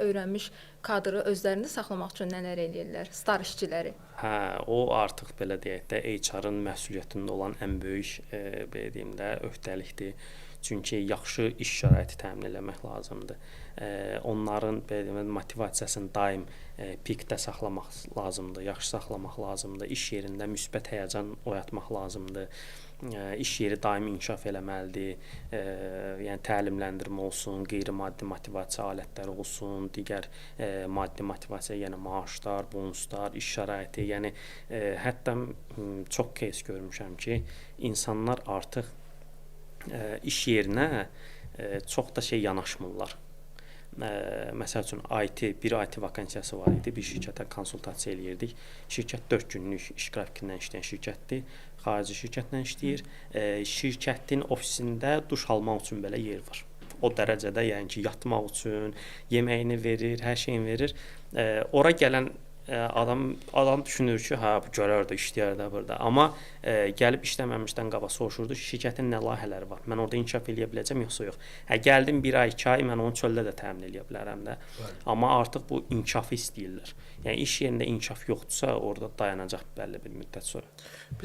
Öyrənmiş kadrı özlərində saxlamaq üçün nələr eləyirlər? Star işçiləri. Hə, o artıq belə deyək də HR-ın məsuliyyətində olan ən böyük belə deyim də öhdəlikdir. Çünki yaxşı iş şəraiti təmin eləmək lazımdır. Onların belə deyim motivasiyasını daim pikdə saxlamaq lazımdır, yaxşı saxlamaq lazımdır. İş yerində müsbət həyəcan oyatmaq lazımdır. İş yeri daimi inkişaf eləməlidir. Yəni təlimləndirmə olsun, qeyri-maddi motivasiya alətləri olsun, digər maddi motivasiya, yəni maaşlar, bonuslar, iş şəraiti, yəni hətta çox кейs görmüşəm ki, insanlar artıq iş yerinə çox da şey yanaşmırlar. Məsəl üçün IT, bir IT vakansiyası var idi. Bir şirkətə konsultasiya eləyirdik. Şirkət 4 günlük iş qrafikindən işləyən şirkətdir. Xarici şirkətlə işləyir. Şirkətin ofisində duş almaq üçün belə yer var. O dərəcədə, yəni ki, yatmaq üçün yeməyini verir, hər şeyini verir. Ora gələn adam düşünür ki, hə bu görər də işləyər də burada. Amma gəlib işləməmişdən qabaq soruşurdu ki, şirkətin nə layihələri var? Mən orada inkişaf eləyə biləcəm yoxsa yox? Hə gəldim 1 ay, 2 ay mən onu çöldə də təmin eləyə bilərəm də. Bəli. Amma artıq bu inkişafı istəyirlər. Yəni iş yerində inkişaf yoxdursa, orada dayanacaq bəlli bir müddət sonra. Bir də